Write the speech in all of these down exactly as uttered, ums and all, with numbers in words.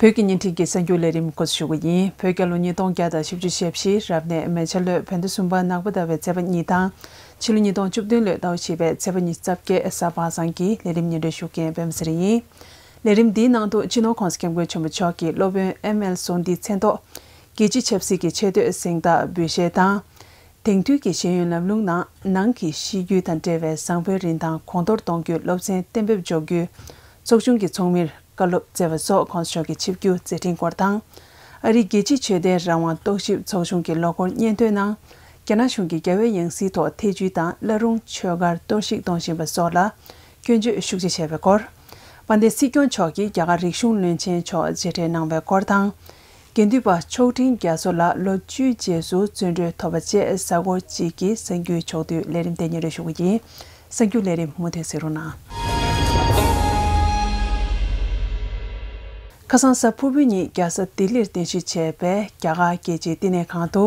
བོད་ཀྱི་བརྙན་འཕྲིན་གྱི་གསར་འགྱུར་ལས་རིམ་འགོ་འཛུགས་ཞུ་གི་ཡིན། བོད་རྒྱལ་ལོ་ཉིས་སྟོང་བརྒྱ་དང་བཞི་བཅུ་ཞེ་བཞི་རབ་གནས་མེ་བྱ་ལོའི་བོད་ཟླ་གསུམ་པ་ནག་པོ་ཟླ་བའི་ཚེས་པ་གཉིས་དང་། ཕྱི་ལོ་ཉིས་སྟོང་བཅུ་བདུན་ལོའི་ཟླ་བ་བཞི་པའི་ཚེས་པ་ཉི་ཤུ་རྩ་བརྒྱད་གཟའ་པ་སངས་ཀྱི་ལས་རིམ་སྙན་སྒྲོན་ཞུ་མཁན་པད་མ་ཚེ་རིང་ཡིན། ལས་རིམ་འདིའི་ནང་དུ་སྤྱི་ནོར་༸གོང་ས་༸སྐྱབས་མགོན་ཆེན་པོ་མཆོག་གིས་སློབ་དཔོན་ཨེམ་ཨེལ་སོན་ཏིའི་མཚན་ཐོག་རྒྱལ་སྤྱིའི་ཆབ་སྲིད་ཀྱི་ཆེ་བསྟོད་གཟེངས་རྟགས་འབུལ་བཞེས་དང་། དེང་དུས་ཀྱི་ཤེས་ཡོན་ལམ་ལུགས་ནང་ནང་གི་གཤིས་རྒྱུད་དང་འབྲེལ་བའི་བཟང་པོའི་རིན་ཐང་གོང་མཐོར་གཏོང་རྒྱུའི་སློབ་ཚན་གཏན་འབེབས་འཇོག་རྒྱུའི་ཚོགས་ཆུང་གི་ཚོགས་མིར་བཀའ་སློབ་སྩལ་བ་སོགས་༸གོང་ས་མཆོག་གི་ཆིབས་བསྒྱུར་མཛད་འཕྲིན་སྐོར་དང་། ཨ་རིའི་རྒྱལ་སྤྱིའི་ཆོས་དད་རང་དབང་རྟོག་ཞིབ་ཚོགས་ཆུང་གི་ལོ་འཁོར་སྙན་ཐོའི་ནང་། རྒྱ་ནག་གཞུང་གིས་རྒྱལ་བའི་ཡང་སྲིད་ཐོག་ཐེ་ཇུས་དང་བླ་རུང་ཆོས་སྒར་གཏོར་བཤིག་གཏོང་བཞིན་པ་སོགས་ལ་སྐྱོན་བརྗོད་ཤུགས་ཆེ་བྱས་པའི་སྐོར། དཔལ་ལྡན་སྲིད་སྐྱོང་མཆོག་གིས་རྒྱ་གར་རིག་གཞུང་བློན་ཆེན་མཆོག་མཇལ་འཕྲད་གནང་བའི་སྐོར་དང་། དགེ་འདུན་པ་མཆོག་སྤྲིན་རྒྱ་མཚོ་ལགས་ལོ་བཅུའི་རྗེས་སུ་བརྩོན་འགྲུས་ཐོབ་པ་བཅས་གཟའ་འཁོར་གཅིག་གི་གསར་འགྱུར་ཕྱོགས་བསྡུས་ལས་རིམ་དེ་སྙན་སྒྲོན་ཞུ་གི་ཡིན། གསར་འགྱུར་ལས་རིམ་མུ་མཐུད་གཟིགས་རོགས་གནང་། ཁ་སང་གཟའ་ཕུར་བུ་ཉིན་རྒྱལ་ས་ལྡི་ལིར་རྟེན་གཞི་བྱས་པའི་རྒྱ་གར་རྒྱལ་སྤྱིའི་བསྟི་གནས་ཁང་དུ།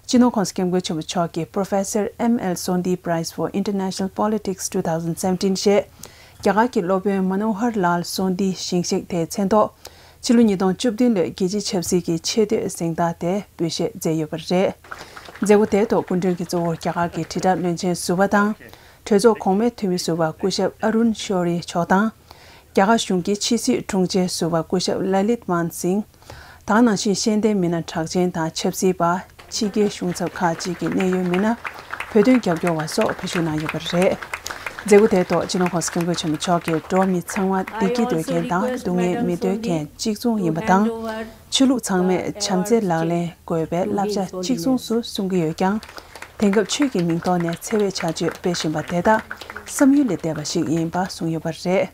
སྤྱི་ནོར་༸གོང་ས་༸སྐྱབས་མགོན་ཆེན་པོ་མཆོག་གིས་Professor M L Sondhi Prize for International Politics two thousand seventeen ཞེས། རྒྱ་གར་གྱི་སློབ་དཔོན་མ་ནོ་ཧར་ལཱལ་སོན་ཏི་ཞིང་གཤེགས་དེའི་མཚན་ཐོག་ཕྱི་ལོ་ཉིས་སྟོང་བཅུ་བདུན་ལོའི་རྒྱལ་སྤྱིའི་ཆབ་སྲིད་ཀྱི་ཆེ་བསྟོད་གཟེངས་རྟགས་དེ་འབུལ་བཞེས་མཛད་ཡོད་པ་རེད། མཛད་སྒོ་དེའི་ཐོག་སྐུ་མགྲོན་གྱི་གཙོ་བོར་རྒྱ་གར་གྱི་དྲིལ་བསྒྲགས་བློན་ཆེན་ཟུར་པ་དང་། གྲོས་ཚོགས་གོང་མའི་འཐུས་མི་ཟུར་པ་སྐུ་ཞབས་ཨ་རུན་ཤོ་རི་མཆོག་དང་། རྒྱ་གར་གཞུང་གི་ཕྱི་སྲིད་དྲུང་ཆེ་ཟུར་པ་སྐུ་ཞབས་ལ་ལིད་མན་སིང་། དེ་ནང་བཞིན་ཤེས་ལྡན་མི་སྣ་གྲགས་ཅན་དང་ཆབ་སྲིད་པ། ཕྱི་རྒྱལ་གཞུང་ཚབ་ཁག་ཅིག་གི་གནད་ཡོད་མི་སྣ། བོད་དོན་རྒྱབ་སྐྱོར་བ་སོགས་ཕེབས་ཞུགས་གནང་ཡོད་པ་རེད། མཛད་སྒོ་དེའི་ཐོག་སྤྱི་ནོར་༸གོང་ས་༸སྐྱབས་མགོན་ཆེན་པོ་མཆོག་གིས་འགྲོ་བ་མི་ཚང་མ་བདེ་སྐྱིད་འདོད་མཁན་དང་སྡུག་བསྔལ་མི་འདོད་མཁན་གཅིག་མཚུངས་ཡིན་པ་དང་། ཆོས་ལུགས་ཚང་མས་བྱམས་བརྩེ་ལག་ལེན་དགོས་པའི་བསླབ་བྱ་གཅིག་མཚུངས་སུ་གསུང་གི་ཡོད་ཀྱང་། དེང་སྐབས་ཆོས་ཀྱི་མིང་ཐོག་ནས་འཚེ་བའི་བྱ་སྤྱོད་སྤེལ་བཞིན་པ་དེ་དག་བསམ་ཡུལ་ལས་འདས་པ་ཞིག་ཡིན་པ་གསུངས་ཡོད་པ་རེད།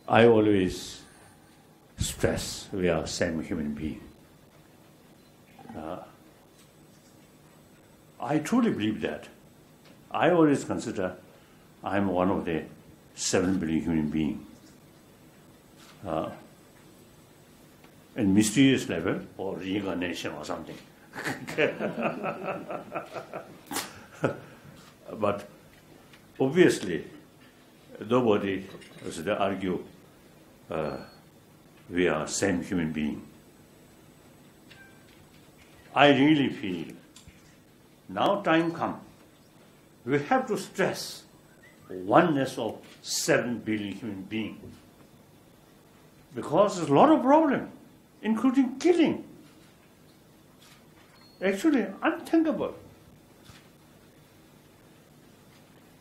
I always stress we are same human being. Uh, I truly believe that. I always consider I am one of the seven billion human being. Uh, in mysterious level or reincarnation or something. But obviously, nobody should argue uh, we are same human being. I really feel now time come, we have to stress oneness of seven billion human beings. Because there's a lot of problem, including killing. Actually unthinkable.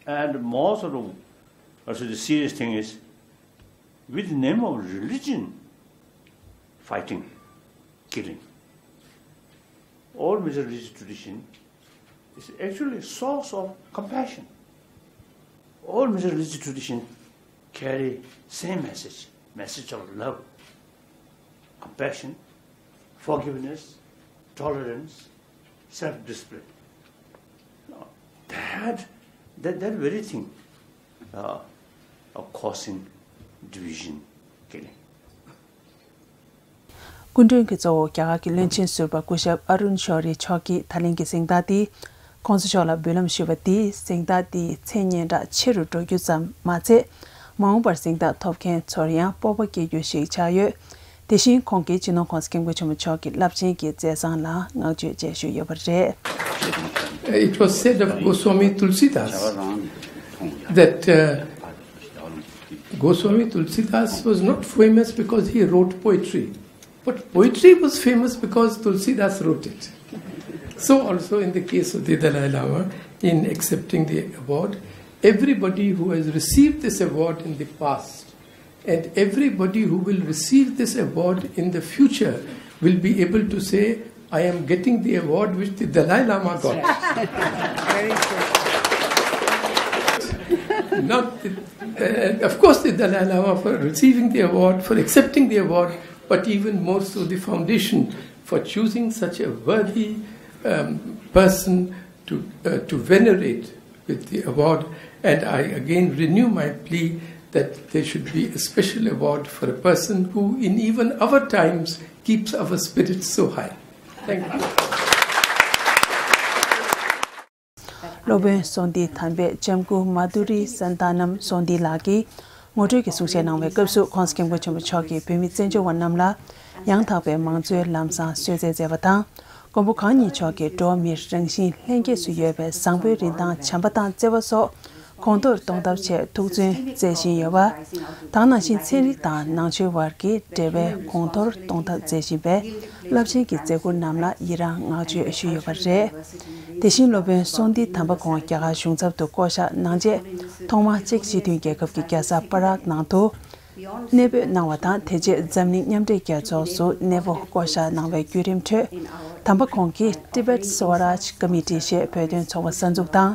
And most of the, also the serious thing is, with the name of religion, fighting, killing. All major religious tradition is actually a source of compassion. All major religious tradition carry same message, message of love, compassion, forgiveness, tolerance, self-discipline. Now, that, that, that very thing uh, of causing division, killing. སྐུ་མགྲོན་གྱི་གཙོ་བོ་རྒྱ་གར་གྱི་བློན་ཆེན་ཟུར་པ་སྐུ་ཞབས་ཨ་རུན་ཤོ་རི་མཆོག་གིས་ད་ལན་གྱི་གཟེངས་རྟགས་འདི། ༸གོང་ས་མཆོག་ལ་འབུལ་ལམ་ཞུས་པ་འདིས་གཟེངས་རྟགས་འདིའི་མཚན་སྙན་གྲགས་ཆེ་རུ་འགྲོ་རྒྱུ་ཙམ་མ་ཚད། མ་འོངས་པར་གཟེངས་རྟགས་ཐོབ་མཁན་ཚོར་ཡང་སྤོབས་པ་སྐྱེ་རྒྱུ་ཞིག་ཆགས་ཡོད། དེ་བཞིན་ཁོང་གིས་སྤྱི་ནོར་༸གོང་ས་༸སྐྱབས་མགོན་ཆེན་པོ་མཆོག་གི་རླབས་ཆེན་གྱི་མཛད་བཟང་ལ་བསྔགས་བརྗོད་བཅས་ཞུས་ཡོད་པ་རེད། It was said of Goswami Tulsidas that uh, Goswami Tulsidas was not famous because he wrote poetry, but poetry was famous because Tulsidas wrote it. So also in the case of the Dalai Lama, in accepting the award, everybody who has received this award in the past and everybody who will receive this award in the future will be able to say, I am getting the award which the Dalai Lama got. Very true. Not, the, uh, of course, the Dalai Lama for receiving the award, for accepting the award, but even more so the foundation for choosing such a worthy um, person to, uh, to venerate with the award. And I again renew my plea that there should be a special award for a person who, in even our times, keeps our spirits so high. Thank you. སློབ་དཔོན་སོན་ཏི་དམ་པས་ལྕམ་སྐུ་མ་དྷུ་རི་སན་ཏ་ནམ་སོན་ཏི་ལགས་ཀྱིས། ངོ་སྤྲོད་ཀྱི་གསུང་བཤད་གནང་བའི་སྐབས་སུ། ྋགོང་ས་ྋསྐྱབས་མགོན་ཆེན་པོ་མཆོག་གིས་བོད་མི་བཙན་བྱོལ་བ་རྣམས་ལ་ཡང་དག་པའི་མང་གཙོའི་ལམ་བཟང་གསོལ་སྩལ་མཛད་པ་དང་། མགོན་པོ་གང་ཉིད་མཆོག་གིས་འགྲོ་བ་མིའི་རང་བཞིན་ལྷན་སྐྱེས་སུ་ཡོད་པའི་བཟང་པོའི་རིན་ཐང་བྱམས་པ་དང་བརྩེ་བ་སོགས་གོང་མཐོར་གཏོང་ཐབས་ཆེད་ཐུགས་བརྩོན་མཛད་བཞིན་ཡོད་པ། ད་ག་ནང་བཞིན་ཚན་རིག་དང་ནང་ཆོས་བར་གྱི་འབྲེལ་བའི་གོང་མཐོར་གཏོང་ཐབས་མཛད་བཞིན་པའི་རླབས་ཆེན་གྱི་མཛད་ཁུར་རྣམས་ལ་ཡི་རང་བསྔགས་བརྗོད་ཞུས་ཡོད་པ་རེད། དེ་བཞིན་སློབ་དཔོན་སོང་ཏི་དམ་པ་ཁོང་རྒྱ་གར་གཞུང་ཚབ་ཏུ་བསྐོ་བཞག་གནང་རྗེས། ཐོག་མར་ཅེཀ་སྤྱི་མཐུན་རྒྱལ་ཁབ་ཀྱི་རྒྱལ་ས་པ་རག་ནང་དུ་གནས་སྤོས་གནང་བ་དང་། དེ་རྗེས་འཛམ་གླིང་མཉམ་འབྲེལ་རྒྱལ་ཚོགས་སུ་གནས་སྤོ་བསྐོ་བཞག་གནང་བའི་བརྒྱུད་རིམ་ཁྲོད། དམ་པ་ཁོང་གིས་Tibet Swaraj Committee ཞེས་བོད་དོན་ཚོགས་པ་གསར་འཛུགས་དང་།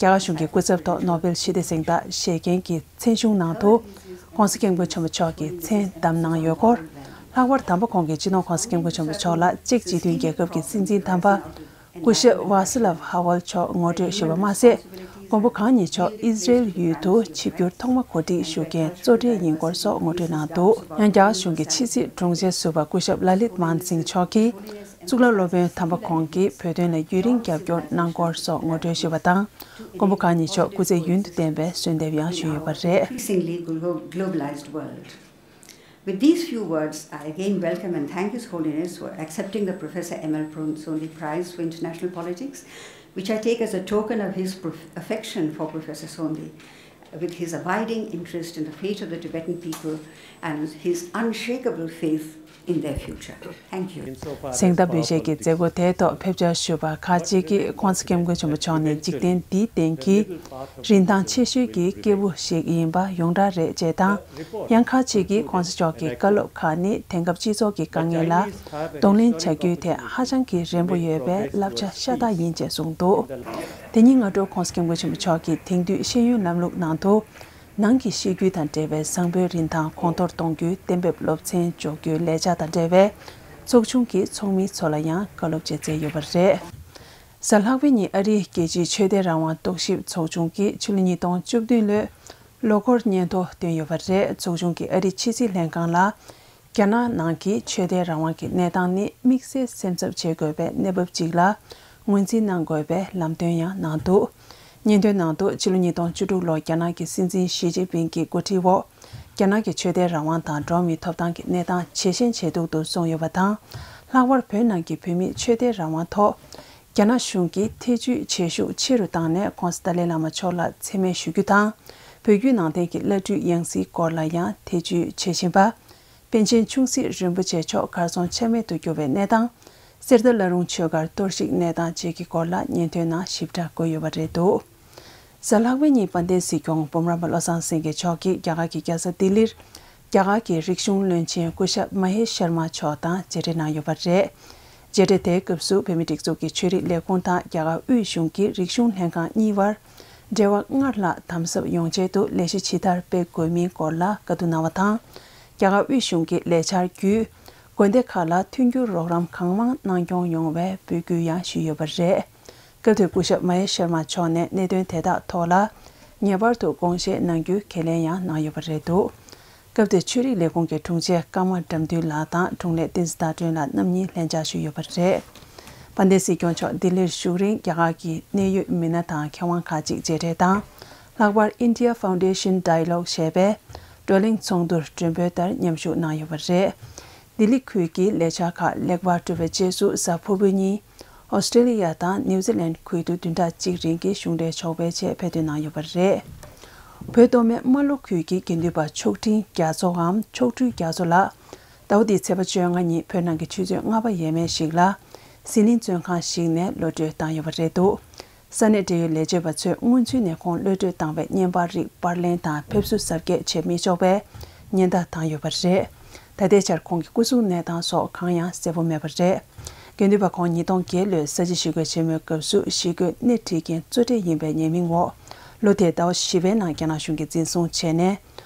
རྒྱ་གར་གཞུང་གི་སྐུ་ཚབ་ཐོག་ནོ་བེལ་ཞི་བདེ་གཟེངས་རྟགས་བཞེས་མཁན་གྱི་མཚན་གཞུང་ནང་དུ་ྋགོང་ས་ྋསྐྱབས་མགོན་ཆེན་པོ་མཆོག་གི་མཚན་བདམས་གནང་ཡོད་སྐོར། ལྷག་པར་དམ་པ་ཁོང་གིས་སྤྱི་ནོར་ྋགོང་ས་ྋསྐྱབས་མགོན་ཆེན་པོ་མཆོག་ལ་ཅེཀ་སྤྱི་མཐུན་རྒྱལ་ཁབ་ཀྱི་སྲིད་འཛིན་དམ་པ་སྐུ་ཞབས་ཝཱ་སི་ལབ་ཧ་ཝལ་མཆོག་ངོ་སྤྲོད་ཞུས་པ་མ་ཟད། མགོན་པོ་གང་ཉིད་མཆོག་ཨི་ཟི་རེལ་ཡུལ་དུ་ཆིབས་བསྒྱུར་ཐོག་མ་གོ་སྒྲིག་ཞུ་མཁན་གཙོ་གྲས་ཡིན་སྐོར་སོགས་ངོ་སྤྲོད་གནང་འདུག་ཡང་རྒྱ་གར་གཞུང་གི་ཕྱི་སྲིད་དྲུང་ཆེ་ཟུར་པ་སྐུ་ཞབས་ལ་ལིད་མན་སིང་མཆོག་གིས། གཙུག་ལག་སློབ་དཔོན་དམ་པ་ཁོང་གིས་བོད་དོན་ལ་ཡུན་རིང་རྒྱབ་སྐྱོར་གནང་སྐོར་སོགས་ངོ་སྤྲོད་ཞུས་པ་དང་། མགོན་པོ་གང་ཉིད་མཆོག་སྐུ་ཚེ་ཡུན་དུ་བརྟན་པའི་གསོལ་འདེབས་ཡང་ཞུས་ཡོད་པ་རེད། Increasingly glo- globalized world. With these few words, I again welcome and thank His Holiness for accepting the Professor M L Pon- Sondhi Prize for International Politics, which I take as a token of his prof- affection for Professor Sondhi, with his abiding interest in the fate of the Tibetan people and his unshakable faith in their future. Thank you. གཟེངས་རྟགས་འབུལ་བཞེས་ཀྱི་མཛད་སྒོ་དེའི་ཐོག་ཕེབས་བཅར་ཞུས་པ་ཁག་ཅིག་གིས་ྋགོང་ས་ྋསྐྱབས་མགོན་ཆེན་པོ་མཆོག་ནི་འཇིག་རྟེན་འདིའི་སྟེང་གི་རིན་ཐང་ཆེ་ཤོས་ཀྱི་སྐྱེས་བུ་ཞིག་ཡིན་པ་ཡོངས་གྲགས་རེད་ཅེས་དང་། ཡང་ཁག་ཅིག་གིས་ྋགོང་ས་མཆོག་གི་བཀའ་སློབ་ཁག་ནི་དེང་སྐབས་སྤྱི་ཚོགས་ཀྱི་དཀའ་ངལ་ལ་གདོང་ལེན་བྱ་རྒྱུའི་ཐད་ཧ་ཅང་གི་རན་པོ་ཡོད་པའི་བསླབ་བྱ་ཤ་སྟག་ཡིན་ཅེས་གསུངས་འདུག་དེ་ཉིན་སྔ་དྲོ་ྋགོང་ས་ྋསྐྱབས་མགོན་ཆེན་པོ་མཆོག་གིས་དེང་དུས་ཤེས་ཡོན་ལམ་ལུགས་ནང་དུ། ནང་གི་གཤིས་རྒྱུད་དང་འབྲེལ་བའི་བཟང་པོའི་རིན་ཐང་གོང་མཐོར་གཏོང་རྒྱུའི་གཏན་འབེབས་སློབ་ཚན་འཇོག་རྒྱུའི་ལས་འཆར་དང་འབྲེལ་བའི་ཚོགས་ཆུང་གི་ཚོགས་མི་ཚོ་ལ་ཡང་བཀའ་སློབ་ཅིག་སྩལ་ཡོད་པ་རེད། གཟའ་ལྷག་པའི་ཉིན་ཨ་རིའི་རྒྱལ་སྤྱིའི་ཆོས་དད་རང་དབང་རྟོག་ཞིབ་ཚོགས་ཆུང་གིས་ཕྱི་ལོ་ཉིས་སྟོང་བཅུ་བདུན་ལོའི་ལོ་འཁོར་སྙན་ཐོ་བཏོན་ཡོད་པ་རེད། ཚོགས་ཆུང་གིས་ཨ་རིའི་ཕྱི་སྲིད་ལྷན་ཁང་ལ། རྒྱ་ནག་ནང་གི་ཆོས་དད་རང་དབང་གི་གནས་སྟངས་ནི་དམིགས་བསལ་སེམས་འཚབ་བྱེད་དགོས་པའི་གནས་བབ་ཅིག་ལ་ངོས་འཛིན་གནང་དགོས་པའི་ལམ་སྟོན་ཡང་གནང་འདུག་སྙན་ཐོའི་ནང་དུ་ཕྱི་ལོ་ཉིས་སྟོང་བཅུ་དྲུག་ལོར་རྒྱ་ནག་གི་སྲིད་འཛིན་ཞི་ཅིན་ཕིང་གི་འགོ་ཁྲིད་འོག་རྒྱ་ནག་གི་ཆོས་དད་རང་དབང་དང་འགྲོ་བ་མིའི་ཐོབ་ཐང་གི་གནས་སྟངས་ཇེ་ཞན་ཇེ་སྡུག་ཏུ་སོང་ཡོད་པ་དང་། ལྷག་པར་བོད་ནང་གི་བོད་མིའི་ཆོས་དད་རང་དབང་ཐོག་རྒྱ་ནག་གཞུང་གིས་ཐེ་ཇུས་བྱེད་ཤུགས་ཆེ་རུ་བཏང་ནས་ྋགོང་ས་ཏཱ་ལའི་བླ་མ་མཆོག་ལ་མཚན་སྨད་ཞུ་རྒྱུ་དང་། བོད་བརྒྱུད་ནང་བསྟན་གྱི་བླ་སྤྲུལ་ཡང་སྲིད་སྐོར་ལ་ཡང་ཐེ་ཇུས་བྱེད་བཞིན་པ། པཎ་ཆེན་ཆུང་སྲིད་རིན་པོ་ཆེ་མཆོག་གར་སོང་ཆ་མེད་དུ་གྱུར་བའི་གནས་སྟངས། གསེར་རྟ་བླ་རུང་ཆོས་སྒར་གཏོར་བཤིག་གནས་སྟངས་བཅས་ཀྱི་སྐོར་ལ་སྙན་ཐོའི་ནང་ཞིབ་ཕྲ་བཀོད་ཡོད་པ་རེད་འདུག་གཟའ་ལྷག་པའི་ཉིན་དཔལ་ལྡན་སྲིད་སྐྱོང་སྤོམ་རམ་པ་བློ་བཟང་སེང་གེ་མཆོག་གིས་རྒྱ་གར་གྱི་རྒྱལ་ས་ལྡི་ལིར། རྒྱ་གར་གྱི་རིག་གཞུང་བློན་ཆེན་སྐུ་ཞབས་མ་ཧེ་ཤར་མ་མཆོག་དང་མཇལ་འཕྲད་གནང་ཡོད་པ་རེད། མཇལ་འཕྲད་དེའི་སྐབས་སུ་བོད་མིའི་སྒྲིག་འཛུགས་ཀྱི་ཆོས་རིག་ལས་ཁུངས་དང་རྒྱ་གར་དབུས་གཞུང་གི་རིག་གཞུང་ལྷན་ཁང་གཉིས་བར་འབྲེལ་བ་སྔར་ལྷག་དམ་ཟབ་ཡོང་ཆེད་དུ་ལས་གཞི་ཇི་ལྟར་སྤེལ་དགོས་མིན་སྐོར་ལ་བཀའ་བསྡུར་གནང་བ་དང་། རྒྱ་གར་དབུས་གཞུང་གི་ལས་འཆར་བརྒྱུད། དགོན་སྡེ་ཁག་ལ་མཐུན་འགྱུར་རོགས་རམ་གང་མང་གནང་སྐྱོང་ཡོང་བའི་འབོད་སྐུལ་ཡང་ཞུས་ཡོད་པ་རེད། སྐབས་དེར་སྐུ་ཞབས་མ་ཧེ་ཤར་མ་མཆོག་ནས་གནད་དོན་དེ་དག་ཐོག་ལ་ངེས་པར་དུ་དགོངས་བཞེས་གནང་རྒྱུའི་ཁས་ལེན་ཡང་གནང་ཡོད་པ་རེད་འདུག་སྐབས་དེར་ཆོས་རིག་ལས་ཁུངས་ཀྱི་དྲུང་ཆེ་ཀརྨ་དགྲ་འདུལ་ལགས་དང་དྲུང་ལས་བསྟན་འཛིན་ཟླ་སྒྲོན་ལགས་རྣམ་གཉིས་ལྷན་བཅར་ཞུས་ཡོད་པ་རེད། དཔལ་ལྡན་སྲིད་སྐྱོང་མཆོག་ལྡི་ལིར་བཞུགས་རིང་རྒྱ་གར་གྱི་གནད་ཡོད་མི་སྣ་དང་མཁས་དབང་ཁག་ཅིག་མཇལ་འཕྲད་དང་། ལྷག་པར་India Foundation Dialogue ཞེས་པའི་བགྲོ་གླེང་ཚོགས་འདུར་མགྲོན་འབོད་ལྟར་མཉམ་ཞུགས་གནང་ཡོད་པ་རེད། ལྡི་ལི་ཁུལ་གྱི་ལས་འཆར་ཁག་ལེགས་པར་གྲུབ་པའི་རྗེས་སུ་གཟའ་ཕུར་བུའི་ཉིན། ཨོ་སི་ཀྲེ་ལི་ཡ་དང་ནིའུ་ཛི་ལན་ཁུལ་དུ་བདུན་ཕྲག་གཅིག་རིང་གི་གཞུང་འབྲེལ་ཕྱོགས་ཕེབས་ཆེད་ཕེབས་ཐོན་གནང་ཡོད་པ་རེད། བོད་མདོ་སྨད་རྨ་ལྷོ་ཁུལ་གྱི་དགེ་འདུན་པ་མཆོག་སྤྲུལ་རྒྱ་མཚོའམ་མཆོག་སྤྲུལ་རྒྱ་མཚོ་ལགས། ཟླ་བ་འདིའི་ཚེས་པ་བཅོ་ལྔ་ཉིན་བོད་ནང་གི་ཆུ་ཚོད་ལྔ་པ་ཡས་མས་ཤིག་ལ། ཟི་ལིང་བཙོན་ཁང་ཞིག་ནས་གློད་གྲོལ་བཏང་ཡོད་པ་རེད་འདུག་ས་གནས་འབྲེལ་ཡོད་ལས་བྱེད་པ་ཚོས་སྔོན་ཚུད་ནས་ཁོང་གློད་གྲོལ་བཏང་བའི་བརྙན་པར་རིགས་པར་ལེན་དང་ཕེབས་བསུ་གཟབ་རྒྱས་བྱེད་མི་ཆོག་པའི་ཉེན་བརྡ་བཏང་ཡོད་པ་རེད། ད་ལྟའི་ཆར་ཁོང་གི་སྐུ་གཟུགས་གནས་སྟངས་སོགས་གང་ཡང་གསལ་པོ་མེད་པ་རེད། དགེ་འདུན་པ་ཁོང་ཉིས་སྟོང་བརྒྱད་ལོའི་ས་བྱི་ཞི་རྒོལ་ཆེན་མོའི་སྐབས་སུ་ཞི་རྒོལ་སྣེ་ཁྲིད་མཁན་གཙོ་གྲས་ཡིན་པའི་ཉེས་མིང་འོག་ལོ་དེའི་ཟླ་བ་བཞི་པའི་ནང་རྒྱ་ནག་གཞུང་གིས་འཛིན་བཟུང་བྱས་ནས་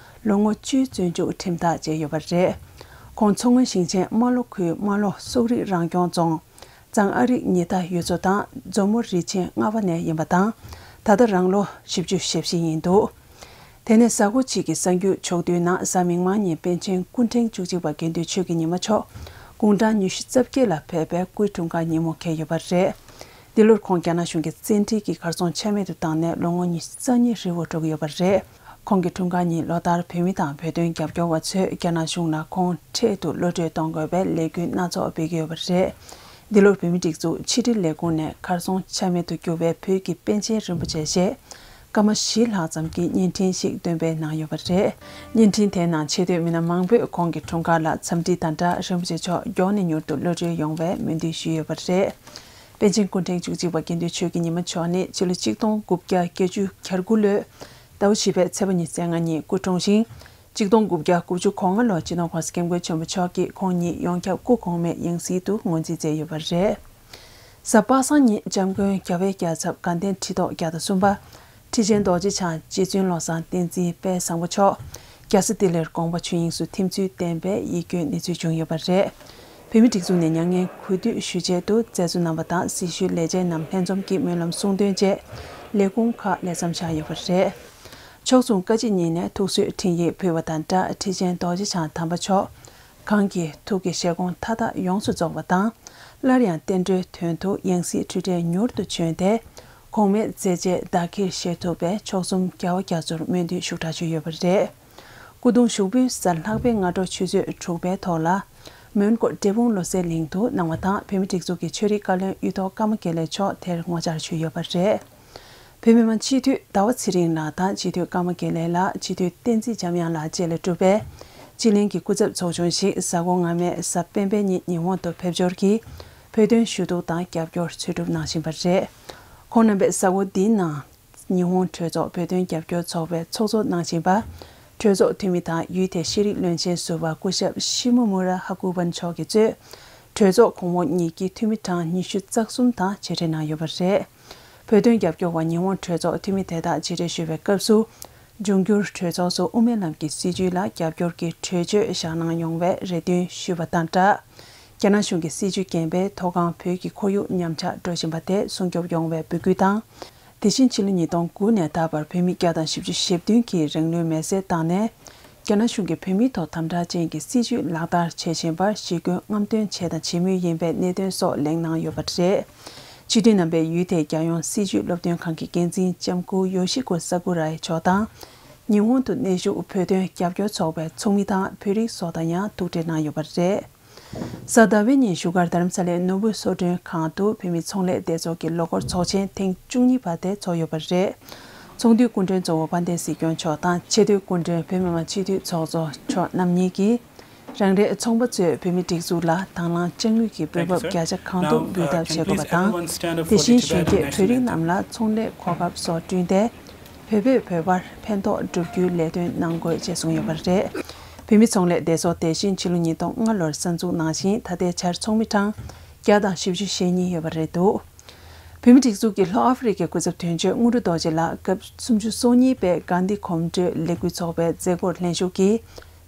ལོ་ངོ་བཅུའི་བཙོན་འཇུག་ཁྲིམས་ཐག་བཅད་ཡོད་པ་རེད། ཁོང་མཚོ་སྔོན་ཞིང་ཆེན་རྨ་ལྷོ་ཁུལ་རྨ་ལྷོ་སོག་རིགས་རང་སྐྱོང་རྫོང་། གཙང་ཨ་རིག་ཉི་ཟླ་ཡུལ་ཚོ་དང་མཛོ་མོ་རི་ཆེན་རྔ་བ་ནས་ཡིན་པ་དང་། ད་ལྟ་རང་ལོ་བཞི་བཅུ་ཞེ་བཞི་ཡིན་འདུག་དེ་ནས་གཟའ་འཁོར་གཅིག་གི་གསར་འགྱུར་ཕྱོགས་བསྡུས་ནང་གཟའ་མིག་དམར་ཉིན་པཎ་ཆེན་སྐུ་ཕྲེང་བཅུ་གཅིག་པ་དགེ་འདུན་ཆོས་ཀྱི་ཉི་མ་མཆོག་དགུང་གྲངས་ཉི་ཤུ་རྩ་བརྒྱད་ལ་ཕེབས་པའི་སྐུའི་འཁྲུངས་སྐར་ཉིན་མོ་འཁེལ་ཡོད་པ་རེད། འདི་ལོར་ཁོང་རྒྱ་ནག་གཞུང་གི་བཙན་ཁྲིད་ཀྱིས་གར་སོང་ཆ་མེད་དུ་བཏང་ནས་ལོ་ངོ་ཉི་ཤུ་རྩ་གཉིས་རིང་པོ་འགྲོ་གི་ཡོད་པ་རེད། ཁོང་གི་འཁྲུངས་སྐར་ཉིན་ལོ་ལྟར་བོད་མི་དང་བོད་དོན་རྒྱབ་སྐྱོར་བ་ཚོས་རྒྱ་ནག་གཞུང་ལ་ཁོང་འཕྲལ་དུ་གློད་གྲོལ་གཏོང་དགོས་པའི་ལས་འགུལ་སྣ་ཚོགས་སྤེལ་གྱི་ཡོད་པ་རེད། འདི་ལོར་བོད་མིའི་སྒྲིག་འཛུགས་ཕྱི་དྲིལ་ལས་ཁུངས་ནས་གར་སོང་ཆ་མེད་དུ་གྱུར་བའི་བོད་ཀྱི་པཎ་ཆེན་རིན་པོ་ཆེ་ཞེས་སྐར་མ་བཞི་ལྷག་ཙམ་གྱི་བརྙན་འཕྲིན་ཞིག་འདོན་སྤེལ་གནང་ཡོད་པ་རེད། བརྙན་འཕྲིན་དེའི་ནང་ཆེས་མཐོའི་མི་སྣ་མང་པོས་ཁོང་གི་འཁྲུངས་སྐར་ལ་འཚམས་འདྲི་དང་སྦྲགས་རིན་པོ་ཆེ་མཆོག་མགྱོགས་ནས་མྱུར་དུ་གློད་གྲོལ་ཡོང་བའི་སྨོན་འདུན་ཞུས་ཡོད་པ་རེད། པཎ་ཆེན་སྐུ་ཕྲེང་བཅུ་གཅིག་པ་དགེ་འདུན་ཆོས་ཀྱི་ཉི་མ་མཆོག་ནི་ཕྱི་ལོ་ཆིག་སྟོང་དགུ་བརྒྱ་བརྒྱད་ཅུ་གྱ་དགུ་ལོའི་ཟླ་བ་བཞི་པའི་ཚེས་པ་ཉི་ཤུ་རྩ་ལྔ་ཉིན་སྐུ་འཁྲུངས་ཤིང་། ཆིག་སྟོང་དགུ་བརྒྱ་དགུ་བཅུ་གོ་ལྔ་ལོར་སྤྱི་ནོར་༧གོང་ས་༧སྐྱབས་མགོན་ཆེན་པོ་མཆོག་གིས་ཁོང་ཉིད་ཡོངས་ཁྱབ་སྐུ་གོང་མའི་ཡང་སྲིད་དུ་ངོས་འཛིན་མཛད་ཡོད་པ་རེད། གཟའ་པ་སངས་ཉིན་༧སྐྱབས་མགོན་རྒྱལ་བའི་རྒྱལ་ཚབ་དགའ་ལྡན་ཁྲི་ཐོག་བརྒྱ་དང་གསུམ་པ། ཁྲི་ཆེན་རྡོ་རྗེ་འཆང་རྗེ་བཙུན་བློ་བཟང་བསྟན་འཛིན་དཔལ་བཟང་པོ་མཆོག་རྒྱལ་ས་ལྡི་ལིར་དགོངས་པ་ཆོས་དབྱིངས་སུ་ཐིམ་ཚུལ་བསྟན་པའི་ཡིད་སྐྱོའི་གནས་ཚུལ་བྱུང་ཡོད་པ་རེད། བོད་མིའི་སྒྲིག་འཛུགས་ནས་མྱ་ངན་གུས་འདུད་ཞུ་ཆེད་དུ་མཛད་གཙོ་རྣམ་པ་དང་སྲི་ཞུའི་ལས་བྱེད་རྣམས་ལྷན་འཛོམས་ཀྱིས་སྨོན་ལམ་གསུང་འདོན་བཅས་ལས་ཁུངས་ཁག་ལས་མཚམས་བཞག་ཡོད་པ་རེད། ཕྱོགས་མཚུངས་བཀའ་སྤྱི་གཉིས་ནས་ཐུགས་གསོའི་འཕྲིན་ཡིག་ཕུལ་བ་དང་སྦྲགས་ཁྲི་ཆེན་རྡོ་རྗེ་འཆང་དམ་པ་མཆོག་གང་གི་ཐུགས་ཀྱི་བཞེད་དགོངས་མཐའ་དག་ཡོངས་སུ་རྫོགས་པ་དང་། སླར་ཡང་བསྟན་འགྲོའི་དོན་དུ་ཡང་སྲིད་འཁྲུལ་བྲལ་མྱུར་དུ་བྱོན་ཏེ། གོང་མའི་མཛད་རྗེས་བདག་གིར་བཞེས་ཐུབ་པའི་མཆོག་གསུམ་རྒྱལ་བ་རྒྱ་མཚོར་སྨོན་འདུན་ཞུ་གྲ་ཞུས་ཡོད་པ་རེད། སྐུ་གདུང་ཞུགས་འབུལ་གཟའ་ལྷག་པའི་སྔ་དྲོ་ཆུ་ཚོད་དྲུག་པའི་ཐོག་ལ། མོན་གྷོ་འབྲས་སྤུངས་བློ་གསལ་གླིང་དུ་གནང་བ་དང་། བོད་མིའི་སྒྲིག་འཛུགས་ཀྱི་ཆོས་རིག་བཀའ་བློན་གཡུ་ཐོག་ཀརྨ་དགེ་ལེགས་མཆོག་དེར་ངོ་བཅར་ཞུས་ཡོད་པ་རེད། བོད་མི་མང་སྤྱི་འཐུས་ཟླ་བ་ཚེ་རིང་ལགས་དང་སྤྱི་འཐུས་ཀརྨ་དགེ་ལེགས་ལགས། སྤྱི་འཐུས་བསྟན་འཛིན་འཇམ་དབྱངས་ལགས་བཅས་ལ་གྲུབ་པའི་སྤྱི་གླིང་གི་སྐུ་ཚབ་ཚོགས་ཆུང་ཞིག་གཟའ་འཁོར་སྔ་མའི་གཟའ་སྤེན་པའི་ཉིན་ཉི་ཧོང་དུ་ཕེབས་འབྱོར་གྱིས་བོད་དོན་ཞུ་གཏུག་དང་རྒྱབ་སྐྱོར་འཚོལ་སྒྲུབ་གནང་བཞིན་པ་རེད། ཁོང་རྣམ་པས་གཟའ་འཁོར་འདིའི་ནང་ཉི་ཧོང་གྲོས་ཚོགས་བོད་དོན་རྒྱབ་སྐྱོར་ཚོགས་པའི་ཚོགས་གཙོ་གནང་བཞིན་པ། གྲོས་ཚོགས་འཐུས་མི་དང་ཡུལ་དེའི་ཤེས་རིག་བློན་ཆེན་ཟུར་པ་སྐུ་ཞབས་ཤི་མོ་མུ་ར་ཧ་ཀུ་པན་མཆོག་གིས་གཙོས་གྲོས་ཚོགས་གོང་འོག་གཉིས་ཀྱི་འཐུས་མི་གྲངས་ཉི་ཤུ་རྩ་གསུམ་དང་མཇལ་འཕྲད་གནང་ཡོད་པ་རེད། བོད་དོན་རྒྱབ་སྐྱོར་བ་ཉི་ཧོང་གྲོས་ཚོགས་འཐུས་མི་དེ་དག་མཇལ་འཕྲད་ཞུ་བའི་སྐབས་སུ། འབྱུང་འགྱུར་གྲོས་ཚོགས་སུ་དབུ་མའི་ལམ་གྱི་སྲིད་བྱུས་ལ་རྒྱབ་སྐྱོར་གྱི་གྲོས་ཆོད་བཞག་གནང་ཡོང་བའི་རེ་འདུན་ཞུས་པ་དང་སྦྲགས། རྒྱ་ནག་གཞུང་གི་སྲིད་བྱུས་རྐྱེན་པས་མཐོ་སྒང་བོད་ཀྱི་ཁོར་ཡུག་ཉམས་ཆག་འགྲོ་བཞིན་པ་དེ་སྲུང་སྐྱོབ་ཡོང་བའི་འབོད་སྐུལ་དང་། དེ་བཞིན་ཕྱི་ལོ་ཉིས་སྟོང་དགུ་ནས་ད་བར་བོད་མི་བརྒྱ་དང་བཞི་བཅུ་ཞེ་བདུན་གྱིས་རང་ལུས་མེར་སྲེག་བཏང་ནས། རྒྱ་ནག་གཞུང་གིས་བོད་མིའི་ཐོག་དམ་དྲག་ཅན་གྱི་སྲིད་བྱུས་ལག་བསྟར་བྱེད་བཞིན་པར་ཞི་རྒོལ་རྔམ་སྟོན་བྱས་དང་བྱེད་མུས་ཡིན་པའི་གནད་དོན་སོགས་གླེང་གནང་ཡོད་པ་རེད། སྤྱི་འཐུས་རྣམ་པས་ཡུལ་དེའི་རྒྱལ་ཡོངས་སྲིད་བྱུས་སློབ་སྟོན་ཁང་གི་འགན་འཛིན་ལྕམ་སྐུ་ཡོ་ཤི་ཀོ་ས་ཀུ་རའི་མཆོག་དང་། ཉི་ཧོང་དུ་གནས་བཞུགས་བོད་དོན་རྒྱབ་སྐྱོར་ཚོགས་པའི་ཚོགས་མི་དང་བོད་རིགས་སོགས་དང་ཡང་ཐུག་འཕྲད་གནང་ཡོད་པ་རེད། གཟའ་ཟླ་བའི་ཉིན་བཞུགས་སྒར་རྡ་རམ་ས་ལའི་ནོར་བུ་གསོལ་མགྲོན་ཁང་དུ་བོད་མིའི་ཚོང་ལས་སྡེ་ཚོགས་ཀྱི་ལོ་འཁོར་ཚོགས་ཆེན་ཐེངས་བཅུ་གཉིས་པ་དེ་ཚོགས་ཡོད་པ་རེད། ཚོགས་འདུའི་སྐུ་མགྲོན་གཙོ་བོ་དཔལ་ལྡན་སྲིད་སྐྱོང་མཆོག་དང་ཆེས་མཐོའི་སྐུ་མགྲོན་བོད་མི་མང་སྤྱི་འཐུས་ཚོགས་གཙོ་མཆོག་རྣམ་གཉིས་ཀྱིས། རང་རེའི་ཚོང་པ་ཚོས་བོད་མིའི་སྒྲིག་འཛུགས་ལ་དང་བླངས་བཅངས་ནུས་ཀྱི་འོས་བབ་བརྒྱ་ཆ་གང་ཐུབ་འབུལ་ཐབས་བྱེད་དགོས་པ་དང་། དེ་བཞིན་གཞོན་སྐྱེས་བོད་རིགས་རྣམས་ལ་ཚོང་ལས་གོ་སྐབས་སོགས་བསྐྲུན་ཏེ། བོད་པས་བོད་པར་ཕན་ཐོགས་བསྒྲུབ་རྒྱུའི་ལས་དོན་གནང་དགོས་ཅེས་གསུངས་ཡོད་པ་རེད། བོད་མི་ཚོང་ལས་སྡེ་ཚོགས་དེ་བཞིན་ཕྱི་ལོ་ཉིས་སྟོང་ལྔ་ལོར་གསར་འཛུགས་གནང་ཞིང་། ད་ལྟའི་ཆར་ཚོགས་མི་གྲངས་བརྒྱ་དང་བཞི་བཅུ་ཞེ་གཉིས་ཡོད་པ་རེད་འདུག་བོད་མིའི་སྒྲིག་འཛུགས་ཀྱི་ལྷོ་ཨ་ཧྥེ་རི་ཁའི་སྐུ་ཚབ་དོན་གཅོད་དངོས་གྲུབ་རྡོ་རྗེ་ལགས་སྐབས་སུམ་ཅུ་སོ་གཉིས་པའི་གྷན་དྷི་གོམ་བགྲོད་ལས་འགུལ་ཚོགས་པའི་མཛད་སྒོར་ལྷན་ཞུགས་ཀྱིས་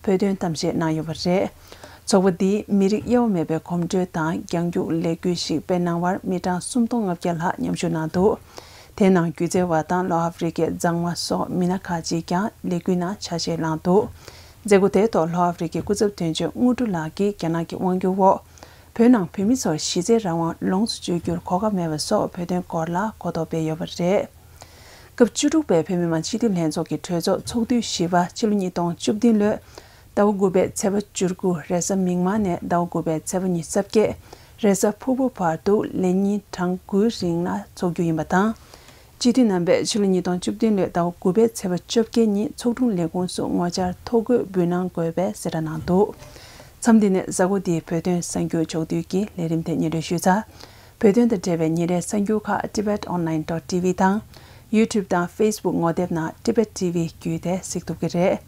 བོད་དོན་གཏམ་བཤད་གནང་ཡོད་པ་རེད། ཚོགས་པ་འདིས་མི་རིགས་དབྱེ་བ་མེད་པའི་གོམ་བགྲོད་དང་རྒྱང་རྒྱུག་ལས་འགུལ་ཞིག་སྤེལ་གནང་བར་མི་གྲངས་སུམ་སྟོང་ལྔ་བརྒྱ་ལྷག་མཉམ་ཞུགས་གནང་འདུག་དེའི་ནང་སྒྱུ་རྩལ་བ་དང་ལྷོ་ཨ་ཧྥེ་རི་ཁའི་མཛངས་མ་སོགས་མི་སྣ་ཁག་ཅིག་ཀྱང་ལས་འགུལ་ནང་ཆ་ཤས་བླངས་འདུག་མཛད་སྒོ་དེའི་ཐོག་ལྷོ་ཨ་ཧྥེ་རི་ཁའི་སྐུ་ཚབ་དོན་གཅོད་དངོས་གྲུབ་ལགས་ཀྱིས་རྒྱ་ནག་གི་དབང་སྒྱུར་འོག་བོད་ནང་བོད་མི་ཚོར་གཞི་རྩའི་རང་དབང་ལོངས་སུ་སྤྱོད་རྒྱུར་གོ་སྐབས་མེད་པ་སོགས་བོད་དོན་སྐོར་ལ་གོ་རྟོགས་སྤེལ་ཡོད་པ་རེད། སྐབས་བཅུ་དྲུག་པའི་བོད་མི་མང་སྤྱི་འཐུས་ལྷན་ཚོགས་ཀྱི་གྲོས་ཚོགས་ཚོགས་དུས་བཞི་པ་ཕྱི་ལོ་ཉིས་སྟོང་བཅུ་བདུན་ལོའི་ཟླ་བ་དགུ་པའི་ཚེས་པ་བཅུ་དགུ་རེས་གཟའ་མིག་དམར་ནས་ཟླ་བ་དགུ་པའི་ཚེས་པ་ཉི་ཤུ་རྩ་བརྒྱད་རེས་གཟའ་ཕུར་བུ་བར་དུ་ལས་ཉིན་གྲངས་དགུའི་རིང་ལ་འཚོགས་རྒྱུ་ཡིན་པ་དང་། སྤྱི་འཐུས་རྣམ་པས་ཕྱི་ལོ་ཉིས་སྟོང་བཅུ་བདུན་ལོའི་ཟླ་བ་དགུ་པའི་ཚེས་པ་བཅོ་བརྒྱད་ཉིན་ཚོགས་དྲུང་ལས་ཁུངས་སུ་ངོ་བཅར་ཐོ་འགོད་འབུལ་གནང་དགོས་པའི་གསལ་བསྒྲགས་གནང་འདུག་མཚམས་འདི་ནས་གཟའ་འཁོར་འདིའི་བོད་དོན་གསར་འགྱུར་ཕྱོགས་བསྡུས་ཀྱི་ལས་རིམ་དེ་སྙན་སྒྲོན་ཞུས་ཚར། བོད་དོན་དང་འབྲེལ་བའི་ཉིན་རེའི་གསར་འགྱུར་ཁག་Tibet Online dot T V དང་YouTube དང་Facebook ངོ་དེབ་ནང་Tibet T V བརྒྱུད་དེ་གཟིགས་ཐུབ་ཀྱི་རེད།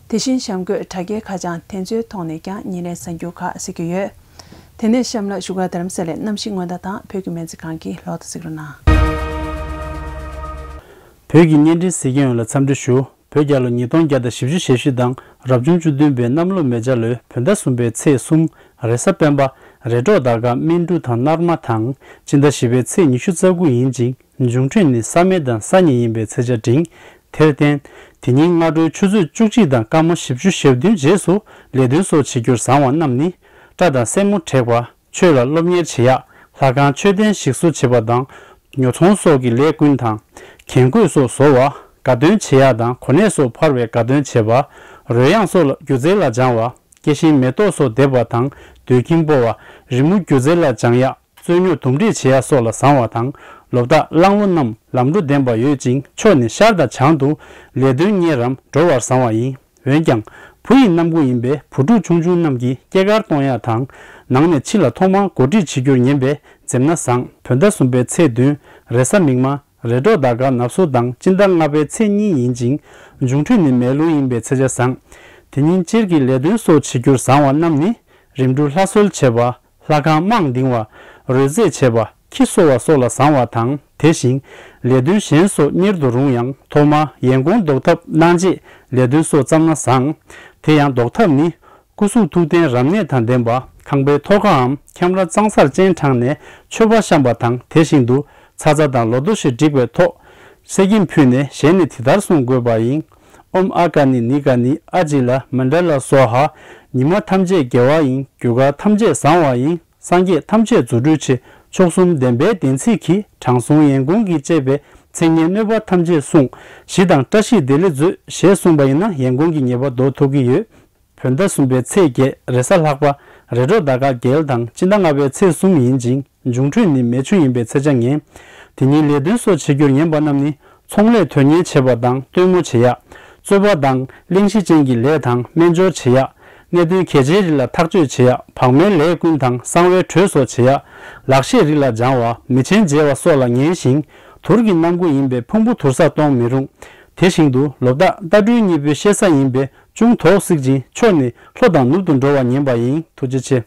དེ་བཞིན་གཤམ་འཁོད་དྲ་རྒྱའི་ཁ་བྱང་དེ་ཚོའི་ཐོག་ནས་ཀྱང་ཉིན་རེའི་གསར་འགྱུར་ཁག་གཟིགས་རྒྱུ་ཡོད། དེ་ནས་གཤམ་ལ་བཞུགས་སྒར་རྡ་རམ་ས་ལའི་གནམ་གཤིས་སྔོན་བརྡ་དང་བོད་ཀྱི་སྨན་རྩིས་ཁང་གི་ལོ་ཐོ་གཟིགས་རོགས་གནང་། བོད་ཀྱི་བརྙན་འཕྲིན་གཟིགས་མཁན་ཡོངས་ལ་འཚམས་འདྲི་ཞུ། བོད་རྒྱལ་ལོ་ཉིས་སྟོང་བརྒྱ་དང་བཞི་བཅུ་ཞེ་བཞི་དང་རབ་བྱུང་བཅུ་བདུན་པའི་གནམ་ལོ་མེ་བྱ་ལོའི་བོད་ཟླ་གསུམ་པའི་ཚེས་གསུམ་རེས་གཟའ་སྤེན་པ། རེས་འགྲོགས་ཟླ་སྐར་སྨིན་དྲུག་དང་ནར་མ་དང་། སྤྱི་ཟླ་བཞི་པའི་ཚེས་ཉི་ཤུ་རྩ་དགུ་ཡིན་ཅིང་། འབྱུང་འཕྲོད་ནི་ས་སྨེ་དང་ས་གཉིས་ཡིན་པའི་ཚེས་ཆ་འབྲིང་། དེར་བརྟེན། དེ་ཉིན་སྔ་དྲོའི་ཆུ་ཚོད་བཅུ་གཅིག་དང་སྐར་མ་བཞི་བཅུ་ཞེ་བདུན་རྗེས་སུ་ལས་དོན་སོགས་བྱེད་རྒྱུར་བཟང་བ་རྣམས་ནི། སྐྲ་དང་སེན་མོ་བྲེག་པ། ཆོས་ལ་སློབ་གཉེར་བྱེད་ཡག་ལྷ་ཁང་མཆོད་རྟེན་ཞིག་གསོ་བྱེད་པ་དང་། ཉོ་ཚོང་སོགས་ཀྱི་ལས་ཀུན་དང་། གྱེན་གོས་སོགས་བཟོ་བ། དགའ་སྟོན་བྱེད་ཡག་དང་གོ་གནས་སོགས་འཕར་བའི་དགའ་སྟོན་བྱེད་པ། རོལ་དབྱངས་སོགས་ལ་སྒྱུ་རྩལ་ལ་སྦྱང་བ། སྐྱེ་ཤིང་མེ་ཏོག་སོགས་འདེབས་པ་དང་སྡོད་ཁྱིམ་སྤོ་བ། རི་མོ་སྒྱུ་རྩལ་ལ་སྦྱང་ཡག་རྩོད་རྙོག་འདུམ་འགྲིག་བྱེད་ཡག་སོགས་ལ་བཟང་བ་དང་། ལོ་རྟགས་གླང་ལོ་རྣམས་ལམ་འགྲོ་ལྡན་པ་ཡོད་ཅིང་ཕྱོགས་ནི་ཤར་དང་བྱང་དུ་ལས་དོན་གཉེར་རམ་འགྲོ་བར་བཟང་བ་ཡིན། འོན་ཀྱང་བུ་ཡི་རྣམ་ཀུན་ཡིན་པས་བུ་ཕྲུག་ཆུང་ཆུང་རྣམས་ཀྱི་སྐྱེས་སྐར་གཏོང་ཡག་དང་། ནང་ནས་ཕྱི་ལ་ཐོག་མར་གོ་སྒྲིག་བྱེད་རྒྱུར་ཉན་པས་འཛེམ་ན་བཟང་། བོད་ཟླ་གསུམ་པའི་ཚེས་བདུན། རེས་གཟའ་མིག་དམར། རེས་གྲོགས་ཟླ་སྐར་ནབ་སོར་དང་སྤྱི་ཟླ་ལྔ་པའི་ཚེས་གཉིས་ཡིན་ཅིང་། འབྱུང་འཕྲོད་ནི་མེ་རླུང་ཡིན་པས་ཚེས་ཆ་བཟང་། དེ་ཉིན་སྤྱིར་གྱི་ལས་དོན་སོགས་བྱེད་རྒྱུར་བཟང་བ་རྣམས་ནི། རིམ་གྲོ་ལྷ་གསོལ་བྱེད་པ། ལྷ་ཁང་རྨང་འདིང་བ། རོལ་རྩེད་བྱེད་པ། ཁྱི་གསོ་བ་སོགས་ལ་བཟང་བ་དང་། དེ་བཞིན་ལས་དོན་གཞན་སོགས་གཉེར་དུ་རུང་ཡང་ཐོག་མར་ཡན་གོང་ཟློག་ཐབས་གནང་རྗེས་ལས་དོན་སོགས་བརྩམས་ན་བཟང་། དེ་ཡང་ཟློག་ཐབས་ནི། སྐུ་གཟུགས་ཐུགས་རྟེན་རབ་གནས་དང་ལྡན་པ། ཁང་པའི་ཐོག་ཁའམ་ཁྱམས་ར་གཙང་སར་སྤྱན་དྲངས་ནས་མཆོད་པ་བཤམས་པ་དང་། དེ་བཞིན་དུ་ཚ་ཚ་དང་ལོ་ཐོ་ཞིག་བསྒྲིགས་པའི་ཐོག་གསེར་སྐྱེམས་ཕུལ་ནས་ཞལ་ནས་དེ་ལྟར་གསུང་དགོས་པ་ཡིན། ཨོཾ་ཨ་ཀ་ནི་ནི་ཀ་ནི་ཨ་ཇི་ལ་མཎྜལ་སྭཱ་ཧཱ། ཉི་མ་ཐམས་ཅད་དགེ་བ་ཡིན། རྒྱུ་སྐར་ཐམས་ཅད་བཟང་བ་ཡིན། སངས་རྒྱས་ཐམས་ཅད་རྫུ་འཕྲུལ་ཆེ། མཆོག་གསུམ་བདེན་པའི་བདེན་ཚིག་གིས། དྲང་སྲོང་ཡན་གོང་གིས་བཅས་པའི་མཚན་སྙན་གནོད་པ་ཐམས་ཅད་བསྲུང་། ཞི་དང་བཀྲ་ཤིས་བདེ་ལེགས་མཛོད། ཞེས་གསུངས་པ་ཡིན་ན་ཡན་གོང་གི་ཉེས་པ་ཟློག་ཐུབ་ཀྱི་ཡོད། བོད་ཟླ་གསུམ་པའི་ཚེས་བརྒྱད། རེས་གཟའ་ལྷག་པ། རེས་གྲོགས་ཟླ་སྐར་རྒྱལ་དང་སྤྱི་ཟླ་ལྔ་པའི་ཚེས་གསུམ་ཡིན་ཅིང་། འབྱུང་འཕྲོད་ནི་མེ་ཆུ་ཡིན་པས་ཚེས་ཆ་ངན། དེ་ཉིན་ལས་དོན་སོགས་བྱེད་རྒྱུར་ཉན་པ་རྣམས་ནི། ཚོང་ལས་དོན་གཉེར་བྱེད་པ་དང་སྟོན་མོ་བྱེད་ཡག་རྩོད་པ་དང་གླེང་གཞི་ཅན་གྱི་ལས་དང་སྨན་སྦྱོར་བྱེད་ཡག་གནད་དོན་གལ་ཆེའི་རིགས་ལ་ཐག་གཅོད་བྱེད་ཡག་བག་མའི་ལས་ཀུན་དང་གསང་བའི་གྲོས་སོགས་བྱེད་ཡག་ལག་ཤེས་རིགས་ལ་སྦྱང་བ། མི་ཆེན་མཇལ་བ་སོགས་ལ་ངན་ཞིང་། དུར་གྱི་རྣམ་ཀུན་ཡིན་པས་ཕུང་པོ་དུར་ས་གཏོང་མི་རུང་། དེ་བཞིན་དུ་ལོ་རྟགས་རྟ་སྦྲུལ་གཉིས་པོའི་ཤེ་ས་ཡིན་པས་ཅུང་དོགས་སྲིད་ཅིང་ཕྱོགས་ནི་ལྷོ་དང་ནུབ་ཏུ་འགྲོ་བ་ཉན་པ་ཡིན། ཐུགས་རྗེ་ཆེ།